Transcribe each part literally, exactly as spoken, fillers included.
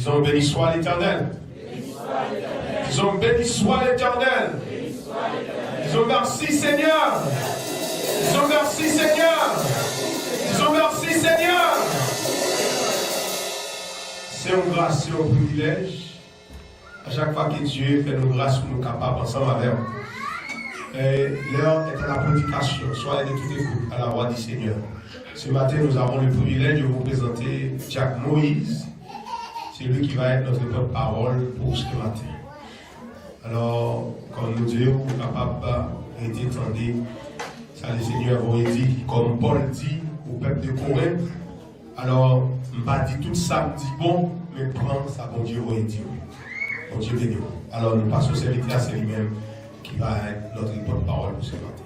Disons, béni soit l'Éternel. Disons, béni soit l'Éternel. Disons, merci Seigneur. Disons, merci Seigneur. Disons, merci Seigneur. Se yon gras, se yon privilèj. A chak fwa ke Dye fè nou gras pou nou kapab ansanm avè w. Euh, l'heure est à la prédication. Soyez de toute écoute à la voix du Seigneur. Ce matin, nous avons le privilège de vous présenter Jack Moïse. C'est lui qui va être notre porte-parole pour ce matin. Alò, kòm nou di, ou kapab rete tande sa Lesenyè voye di, kòm Pòl di o pèp de Korent. Alò, m pa di tout sa m di bon, men pran sa Bondye voye di w. Bondye beni w. Alò, nou pase w sèvitè a, se li menm ki va être notre porte-parole pour ce matin.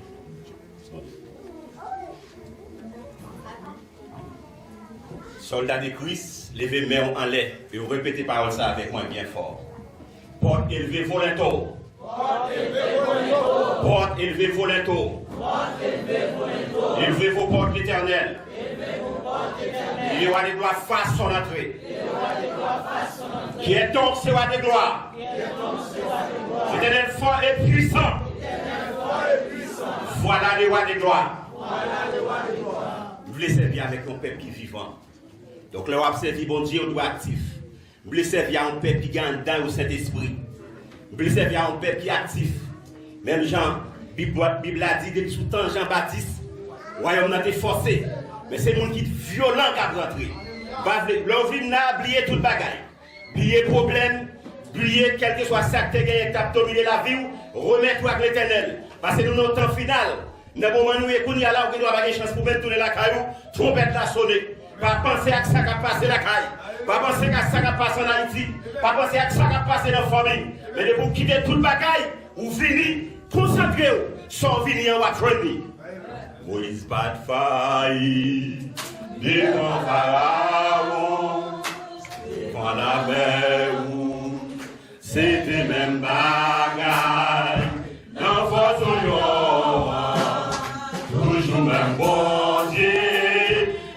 Sòlda de Kris, leve men w anlè e repete pawòl sa avèk mwen byen fò. Pòt elve volonte w. Pòt elve volonte w. Elve vos portes, l'Éternel. Et le roi de gloire fasse son entrée. Qui est donc ce roi de gloire? L'Éternel fort et puissant. Voilà le roi de gloire. M vle sèvi avèk yon pèp ki vivan. Donk, lè w ap sèvi Bondye, ou dwe aktif. M vle sèvi a yon pèp ki gen anndan yo Sentespri. M vle sèvi a yon pèp ki aktif. Menm jan Bib, Bib la di, depi sou tan Jan Batis, wayòm nan te fòse. Men se moun ki vyolan k ap rantre. M pa vle, lè w vin la, bliye tout bagay. Bliye pwoblèm, bliye kèlkeswa sa k te genyen k t ap domine lavi w, remèt ou ak Letènèl. Paske nou nan yon tan final. Nan moman nou ye kounye a la, ou gen dwa pa gen chans pou menm tounen lakay ou, twonpèt la sone. Pa panse ak sa k ap pase lakay. Pa panse ak sa k ap pase ann Ayiti. Pa panse ak sa k ap pase nan fanmi. Men depi w kite tout bagay, ou vini, konsantre w. Sa w vini an, w ap jwenn li. Moyiz pa t fayi devan Farawon, devan Lamè Wouj. Se te menm bagay nan fòs ou yo an. Toujou menm Bondye,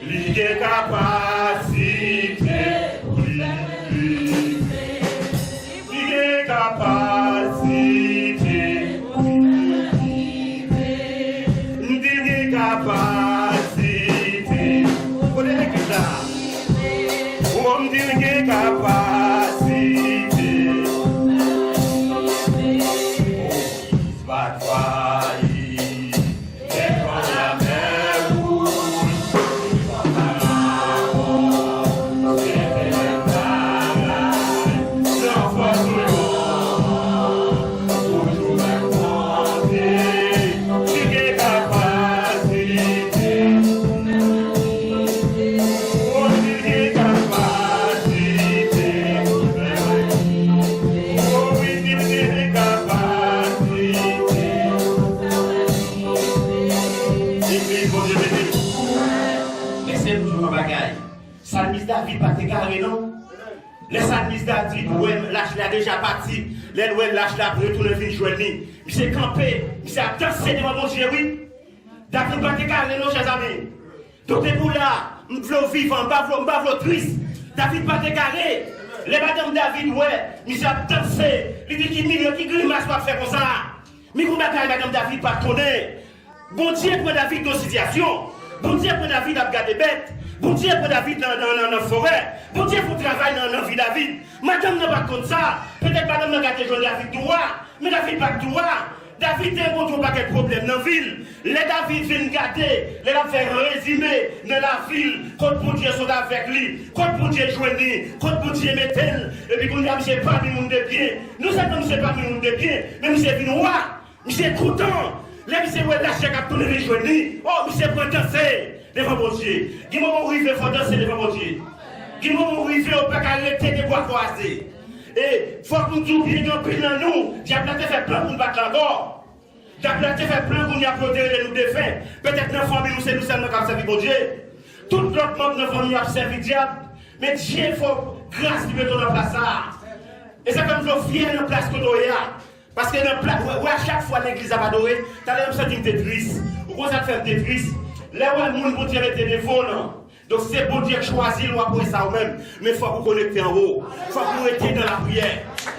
li gen kapasite pou li rive. Li gen kapasite pou li rive. Li gen kapasite. Kote legliz la? Wonm di l gen kapasite. Bat fayi devan Lamè Wouj. Nan fòs ou yo. Toujou menm Bondye ki gen kapasite. Bondye gen kapasite. Bondye gen kapasite. Legliz, Bondye beni. Lese m di w yon bagay. Salmis David pa t egare, non. Lè salmis David wè lach la deja pati, lè l wè lach la ap retounen vin jwenn li, misye kanpe, misye ap danse devan Bondye, wi. David pa t egare, non, chèzanmi. Donk, depi w la, m vle w vivan, m pa vle, m pa vle w tris. David pa t egare. Lè madanm David wè misye ap danse, li di, "Ki milye, ki grimas w ap fè konsa?" Men gon bagay madanm David pa t konnen. Bondye pran David nan sitiyasyon. Bondye pran David ap gade bèt. Bondye pran David nan, nan, nan, nan forè. Bondye fè yon travay nan, nan vi David. Madanm nan pa t konn sa. Petèt madanm nan ka te jwenn David tou a. Men David pa t tou a. David te rankontre yon pakèt pwoblèm nan vi l. Lè David vin gade, lè l ap fè rezime nan lavi l, kot Bondye sot avèk li, kot Bondye jwenn li, kot Bondye mete l, epi kounye a misye pami moun de byen. Non sèlman misye pami moun de byen, men misye vin wa. Misye kontan. Lè misye wè lach la k ap tounen vin jwenn li, o, misye pran danse devan Bondye. Gen moman w rive, fò w danse devan Bondye. Gen moman w rive, ou pa ka rete de bwa kwaze. E fòk m di w byen, gen anpil nan nou, dyab la te fè plan pou n pa t la ankò. Dyab la te fè plan pou n ap yo te rele nou defen. Petèt nan fanmi nou, se nou sèlman k ap sèvi Bondye. Tout lòt manm nan fanmi yo ap sèvi dyab. Men Dye fè w gras li mete w nan plas sa a. E sa fè m fè w fyè nan plas kote w ye a. Paske nan pla-, wè, wè, a chak fwa legliz ap adore, talè m santi m te tris. Ou konn sa k fè m te tris? Lè w wè moun Bondye mete devan w nan, Donk, se Bondye k chwazi l, w ap wè sa ou menm. Men fòk ou konekte anwo. Fòk ou rete nan lapriyè.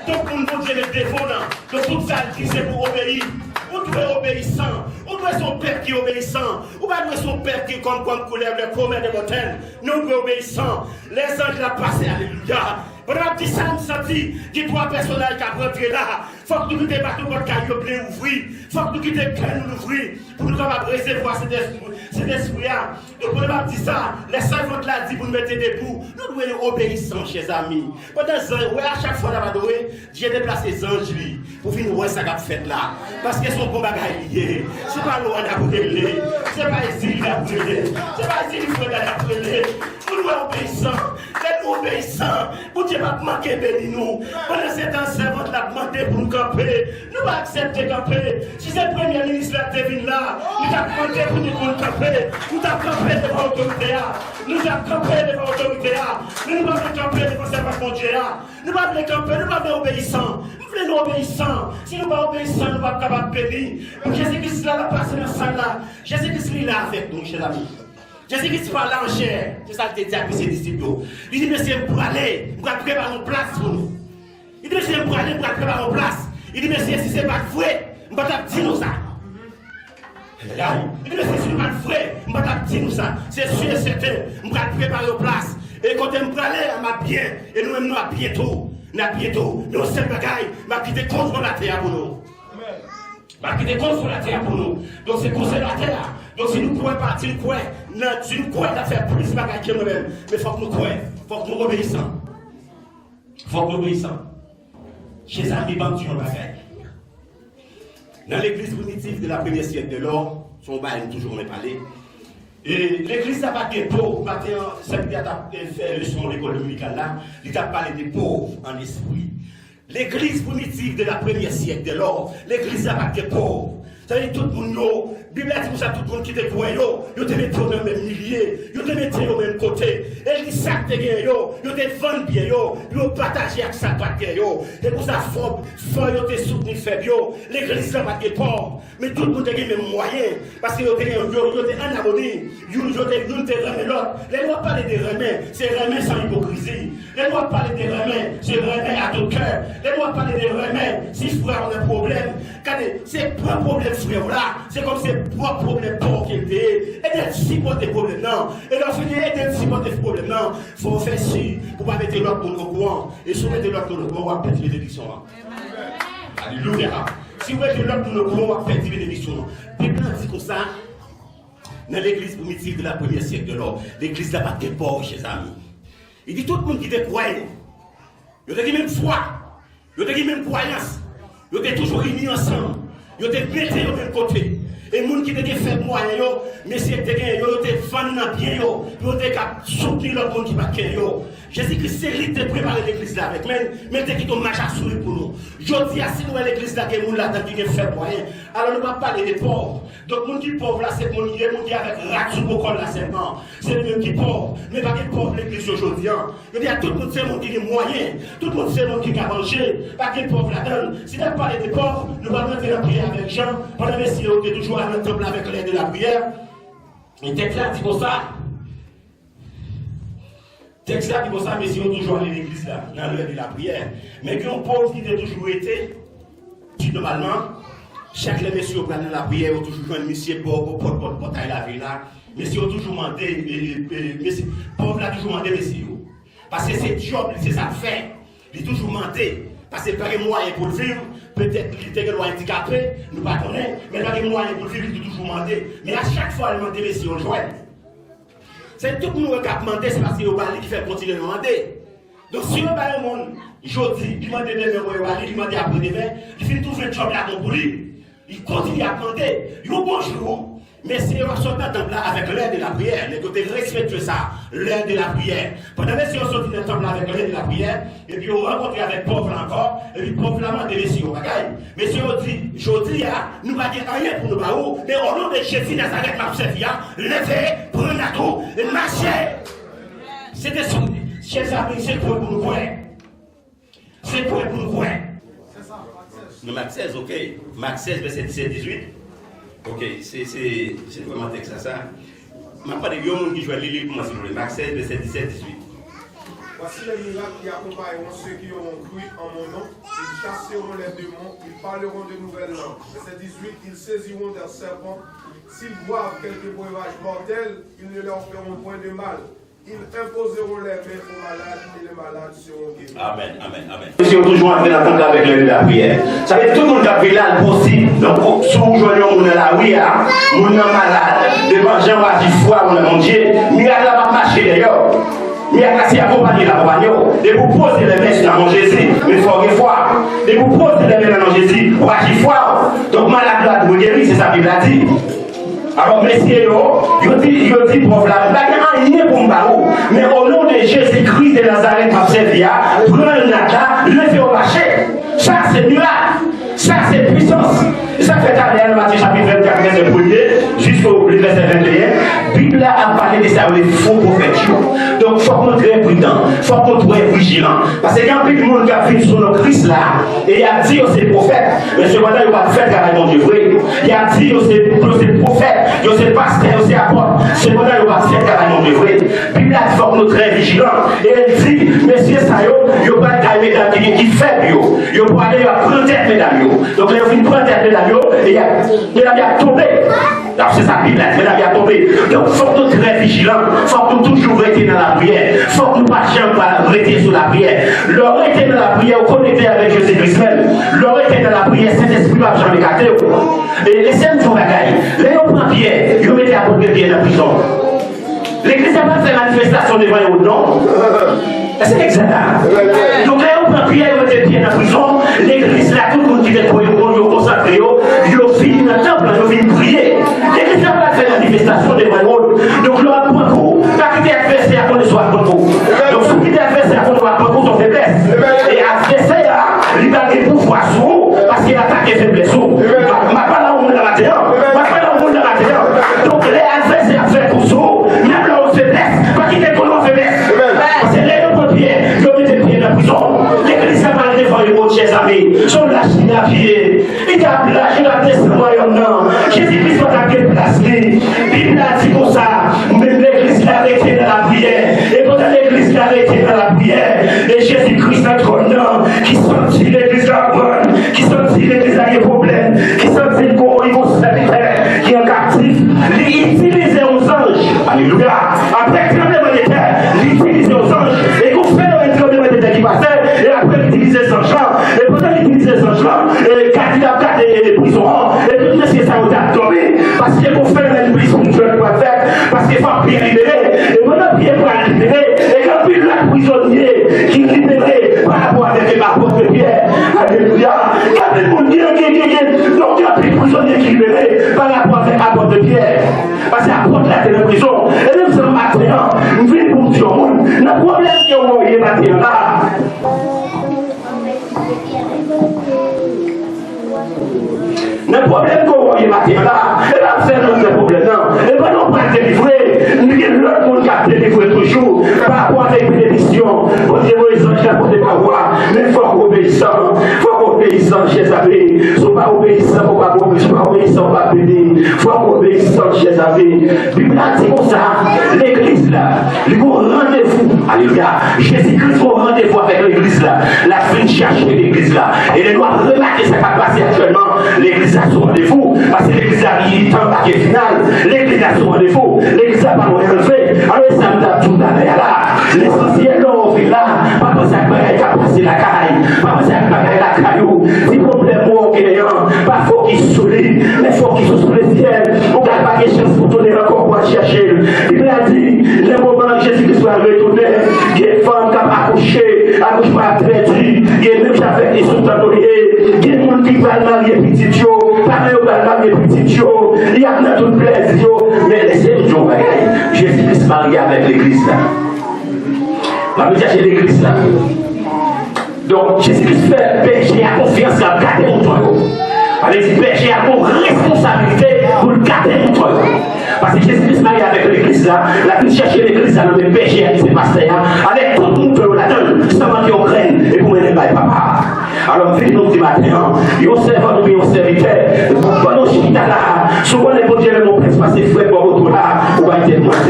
Donk, moun Bondye met devan w nan. Donk, tout sa l di, se pou obeyi. Ou dwe obeyisan. Ou dwe se yon pèp ki obeyisan. Ou pa dwe se yon pèp ki kòm, kòm koulèv, le commun des mortels. Non, ou dwe obeyisan. Lèzanj la pase, alelouya. Pandan m ap di sa, m santi gen twa pèsonaj k ap rantre la. Fòk nou kite baton pòt kay yo byen ouvri. Fòk nou kite kè nou louvri pou nou kapab resevwa Sentespri, Sentespri a. Donk, pandan m ap di sa, lè sèvant la di pou n mete debou, nou dwe obeyisan, chèzami. Pandan zanj, wè, a chak fwa n ap adore, Dye deplase zanj li pou vin wè sa k ap fèt la. Paske se yon bon bagay li ye. Se pa lwa n ap rele. Se pa Ezili n ap rele. Se pa Ezili Freda n ap rele. Nou dwe obeyisan. Lè nou obeyisan, Bondye p ap manke beni nou. Pandan se tan, sèvant la ap mande pou nou kanpe. Nou pa aksepte kanpe. Si se premye minis la te vin la, li t ap mande pou nou, pou nou kanpe. Nou t ap kanpe devan otorite a. Nou t ap kanpe devan otorite a. Men nou pa vle kanpe devan sèvant Bondye a. Nou pa vle kanpe, nou pa vle obeyisan. Nou vle nou obeyisan. Si nou pa obeyisan, nou p ap kapab beni. Jezi Kris la, l ap pase nan sal la. Jezi Kris li la avèk nou, chèzami. Jezi Kris pale an chè. Se sa l te di ak mesye disip yo. Li di, "Mesye, m prale. M pral prepare yon plas pou nou." Li di, "Mesye, m prale, m pral prepare yon plas." Li di, "Mesye, si se pa t vre, m pa t ap di nou sa." Ayayay. Li di, "Mesye, si se pa t vre, m pa t ap di nou sa. Se si e sèten, m pral prepare yon plas. E kote m prale a, m ap byen. E nou menm, nou ap byen tou. N ap byen tou. Men yon sèl bagay, m ap kite kontwòl latè a pou nou." M ap kite konsolatè a pou nou. Donk, se konsolatè a. Donk, si nou kwè pa, si nou kwè, nan, si nou kwè n ap fè plis bagay ke mwen menm, men fòk nou kwè. Fòk nou obeyisan. Fòk nou obeyisan. Chèzami, ban m di yon bagay. Nan legliz primitif de la premyè syèk de lò, se yon bagay m toujou renmen pale. E legliz la pa t gen pòv. Maten an, sè Pierre t ap, eh, fè leson lekòl dominikal la, li t ap pale de pòv an espri. Legliz primitif de la premyè syèk de lò, legliz la pa t gen pòv. Sa vle di tout moun yo, Bib la di konsa, tout moun ki te kwè yo, yo te mete yo nan menm milye, yo te mete yo menm kote. E li sa k te gen yo, yo te vann byen yo, yo pataje ak sa k pa t gen yo. Se pou sa fò, fò yo te soutni fèb yo. Legliz la pa t gen pòv. Men tout moun te gen menm mwayen, paske yo te gen, yo, yo te an amoni, youn, yo te, youn te renmen lòt. Lè nou ap pale de renmen, se renmen san ipokrizi. Lè nou ap pale de renmen, se renmen a tout kè. Lè nou ap pale de renmen, si frè w nan pwoblèm, gade, se pran pwoblèm frè w la, se kòm se pwòp pwoblèm pa w ke l te ye. Ede l sipòte pwoblèm nan. E lè w fini ede l sipòte pwoblèm nan, fò w fè si pou w pa mete lòt moun okouran. E si w mete lòt moun okouran, w ap pèdi benediksyon an. Alelouya. Si w mete lòt moun okouran, w ap pèdi benediksyon an. Bib la di konsa, nan legliz primitif de la premyè syèk de lò, legliz la pa t gen pòv, chèzami. Li di tout moun ki te kwè yo, yo te gen menm fwa, yo te gen menm kwayans, yo te toujou ini ansanm, yo te mete yo menm kote. E moun ki te gen fèb mwayen yo, mesye te gen yo, yo te vann nan byen yo, pou yo te ka soutni lòt moun ki pa t gen yo. Jezi Kris se li ki te prepare legliz la avèk men, men l te kite yon macha sourit pou nou. Jodi a, si nou wè legliz la gen moun ladan ki gen fèb mwayen, alò nou p ap pale de pòv. Donk, moun ki pòv la, se moun li ye, moun ki avèk rad sou po kò l la sèlman. Se li menm ki pòv. Men pa gen pòv legliz yo jodi a. Yo di a tout moun se moun ki gen mwayen. Tout moun se moun ki ka manje. Pa gen pòv ladan l. Si n ap pale de pòv, nou pral rantre nan priyè avèk Jan, pandan mesye yo te toujou al nan tanp la avèk lè de lapriyè. E tèks la di konsa. Tèks la di konsa, mesye yo toujou ale legliz la, nan lè de lapriyè. Men gen yon pòv ki te toujou rete, ki nòmalman, chak lè mesye yo pral nan lapriyè, yo toujou jwenn misye bò, bò pòt, pòt, pòtay lavil la. Mesye yo toujou mande, e, e, e, mesye, pòv la toujou mande mesye yo. Paske se djòb li, se sa l fè. Li toujou mande. Paske li pa gen mwayen pou l viv. Petèt li te gen dwa andikape, nou pa konnen, men li pa gen mwayen pou l viv, li toujou mande. Men a chak fwa l mande, mesye yo jwenn. Se tout moun wè k ap mande, se paske yo ba li ki fè l kontinye mande. Donk, si yo ba yon moun jodi, li mande demen, yo ba li, li mande apre demen, li fin twouve djòb la bon pou li. Li kontinye ap mande. Yon bon jou, mesye yo ap sot nan tanp la avèk lè de lapriyè. Nèg yo te respekte sa, lè de lapriyè. Pandan mesye yo soti nan tanp la avèk lè de lapriyè, epi yo rankontre avèk pòv la ankò, epi pòv la mande mesye yo bagay. Mesye yo di, jodi a, nou pa gen anyen pou nou ba ou, men o non de Jezi Nazarèt m ap sèvi a, leve, pran rad ou, e mache. Se te sou, chèzami, se kwè pou nou kwè. Se kwè pou nou kwè. Non, Mak sèz, ok. Mak sèz, vèsè disèt, dizuit. Ok, se, se, se vrèman tèks la, sa. M ap mande yon moun ki jwenn li, li pou mwen, silvouplè. Mak sèz, vèsè disèt, dizuit. Voici les miracles qui accompagneront ceux qui auront cru en mon nom. Ils chasseront les démons, ils parleront de nouvelles langues. Verset dix-huit, ils saisiront des serpents. S'ils boivent quelque breuvage mortel, ils ne leur feront point de mal. Ils imposeront les mains aux malades et les malades seront guéris. Amèn, amèn, amèn. Mesye yo toujou antre nan tanp la avèk lè de lapriyè. Sa vle di tout moun k ap viv la, l posib. Donk, si w jwenn yon moun nan lari a, moun nan malad, devan jan w aji fwa w nan Bondye, mirak la p ap mache dèyè w. Mirak la se akonpanye l akonpanye w. Depi w poze lè men nan non Jezi, men fò w gen fwa. Depi w poze lè men nan non Jezi, w aji fwa w. Donk, malad la dwe geri, se sa Bib la di. Alò, mesye yo, yo di, yo di pwòf la, "M pa gen anyen pou m ba ou, men o non de Jezi Kris de Nazarèt m ap sèvi a, pran rad la, leve w mache." Sa se mirak. Sa se pwisans. E sa k fè talè a nan Matye chapit vennkat, vèsè premye, jisko le vèsè venteyen, Bib la ap pale de sa yo rele fo pwofèt yo. Donk, fòk nou trè pridan. Fòk nou trè vijilan. Paske gen anpil moun k ap vin sou non Kris la, e y ap di yo se pwofèt, men sepandan yo p ap fè travay Bondye vre. Y ap di yo se, yo se pwofèt, yo se pastè, yo se apòt, sepandan yo p ap fè travay Bondye vre. Bib la di fòk nou trè vijilan. E l di, mesye sa yo, yo pral kay medam ki gen, ki fèb yo. Yo prale, y ap pran tèt medam yo. Donk, lè yo fin pran tèt medam yo, e y ap, medam yo ap tonbe. Donk, se sa Bib la di, medam yo ap tonbe. Donk, fòk nou trè vijilan. Fòk nou toujou rete nan lapriyè. Fòk nou pa janm pa rete sou lapriyè. Lè w rete nan lapriyè, ou konekte avèk Jezi Kris menm. Lè w rete nan lapriyè, Sentespri p ap janm ekate w. E lese m di w yon bagay. Lè yo pran Pyè, yo mete apot Pyè nan prizon. Legliz la pa fè manifestasyon devan Ewòd, non. Èske legliz la la? Donk, lè yo pran Pyè, yo mete Pyè nan prizon, legliz la, tout moun ki te kwè yo bon, yo konsantre yo, yo vin nan tanp lan, yo vin priye. Legliz la pa fè manifestasyon devan Ewòd. Donk, lè w ap pran kou, pa kite advèsè a konnen sa w ap pran kou. Donk, si w kite advèsè a konnen w ap pran kou, se yon feblès. E advèsè a, li pa gen pouvwa sou ou, paske l atake feblès ou. M ap, m ap pale a yon moun nan maten an. M ap pale a yon moun nan maten an. Donk, lè advèsè a ap fè kou sou ou, menm lè w an feblès, pa kite l konnen w an feblès. Paske lè yo pran Pyè, yo mete Pyè nan prizon. Legliz la pa al devan Ewòd, chèzami. Se yon lach li t ap ye. Li t ap lach, li t ap desann wayòm nan. Jezi Kris pa t ap gen plas li. Bib la di konsa, men legliz la rete nan lapriyè. E pandan legliz la rete nan lapriyè, e Jezi Kris nan twòn nan, ki santi legliz la prann, ki santi legliz la gen pwoblèm, ki santi l gon, li gon sèvitè ki an kaptif, li itilize yon zanj. Alelouya! Apre tranblemanntè, li itilize yon zanj. E gon fenomèn tranblemanntè ki pase, e apre li itilize zanj lan. E pandan li itilize zanj lan, e gad li t ap gade, e, prizon an, e tout mesye sa yo t ap dòmi, paske gon fenomèn prizon dwèt pral fèt, paske fòk Pyè libere. E pandan Pyè pral libere, e gen anpil lòt prizonye ki libere pa rapò avèk apòt Pyè. Alelouya! Gen anpil moun, gen, gen, gen, gen, donk, gen anpil prizonye ki libere pa rapò avèk apòt Pyè. Paske apòt la te nan prizon. E menm jan maten an, m vin pou m di yon moun, nan pwoblèm ke w ye maten an la, nan pwoblèm ke w ye maten an la, e pa fè lòt nan pwoblèm nan. E pandan w pral delivre, li gen lòt moun k ap delivre toujou. Pa rapò avèk benediksyon, Bondye voye zanj la pote ba w a. Men fòk w obeyisan. Fòk w obeyisan, chèzami. Si w pa obeyisan, ou pa, si w pa obeyisan, ou pa beni. Fòk w obeyisan, chèzami. Bib la di konsa, legliz la, li gon randevou. Alelouya. Jezi Kris gon randevou avèk legliz la. L ap vin chache legliz la. E lè nou ap remake sa k ap pase aktyèlman, legliz la sou randevou. Paske legliz la, li, li t anba ke final. Legliz la sou randevou. Legliz la pa lwen anlve. Alò, e sa m t ap di w talè a la. Lesansyèl, lè w vin la, pa panse ak bagay k ap pase lakay. Pa panse ak bagay lakay ou. Ti pwoblèm ou genyen an, pa fokis sou li, men fokis sou lesyèl. Ou ka pa gen chans pou tounen ankò pou al chèche l. Bib la di, nan moman Jezi Kris pral retounen, gen fanm k ap akouche, akouchman ap trè di, gen menm jan avèk li sou tande w ye, gen moun ki pral marye pitit yo, paran yo pral marye pitit yo, y ap nan tout plèzi yo. Men lese m di w yon bagay, Jezi Kris marye avèk legliz la. M ap vin chèche legliz la. Donk, Jezi Kris fè bèje a konfyans, l ap gade mouton yo. Sa vle di, bèje a gon responsablite pou l gade mouton yo. Paske Jezi Kris marye avèk legliz la, l ap vin chèche legliz la nan men bèje a ki se pastè a, avèk tout mouton yo ladan l, san manke yon grenn, e pou mennen l bay Papa a. Alò, m vin di nou di maten an, yon sèvant oubyen yon sèvitè, pandan w chita la, si w konnen Bondye renmen w plis pase frè bò kote w la, ou pa kite l mwen.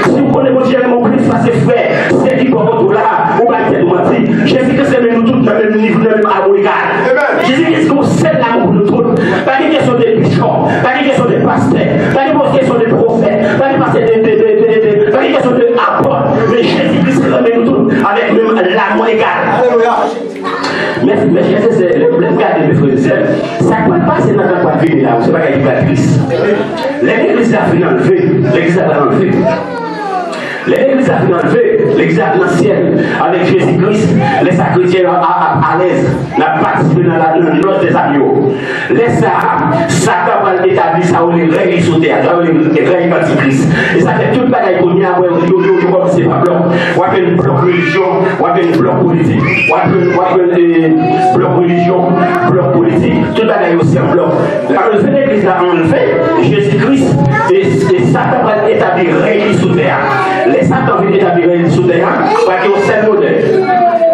Si w konnen Bondye renmen w plis pase frè, sè ki bò kote w la, ou bay tèt ou manti. Jezi Kris renmen nou tout nan menm nivo, nan menm amo egal. Jezi Kris gen yon sèl lanmou pou nou tout. Pa gen kesyon de bishop, pa gen kesyon de pastè, pa gen kesyon de pwofèt, pa gen kesyon de, de, de, de, de, pa gen kesyon de apòt. Men Jezi Kris renmen nou tout avèk menm lanmou egal. Men, men, frè e sè, lè, lè m gade, men frè e sè, sa k pral pase nan tan k pral vini la, se bagay ki pral tris. Lè legliz la fin anlve, legliz la pral anlve. Lè legliz la fin anlve, legliz la nan syèl avèk Jezi Kris. Lè sa kretyen yo ap, ap alèz, n ap patisipe nan la, nan nòs dèzami yo. Lè sa a, Satan pral etabli sa yo rele rèy li sou tè a, sa yo rele rèy antikris. E sa fè tout bagay kounye a, yo, yo, yo, yo kòmanse pa blòk. W ap jwenn blòk relijyon, w ap jwenn blòk politik, w ap jwenn, w ap jwenn, eh, blòk relijyon, blòk politik, tout bagay yo se an blòk. Anlve legliz la, anlve Jezi Kris, e, e Satan pral etabli rèy li sou tè a. Lè Satan vin etabli rèy li sou tè a, pral gen yon sèl monè,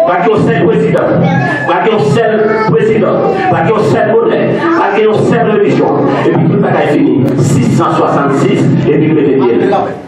pral gen yon sèl prezidan, pral gen yon sèl prezidan, pral gen yon sèl monè, pral gen yon sèl relijyon, epi tout bagay fini. Sis san swasannsis, epi nou mete pye.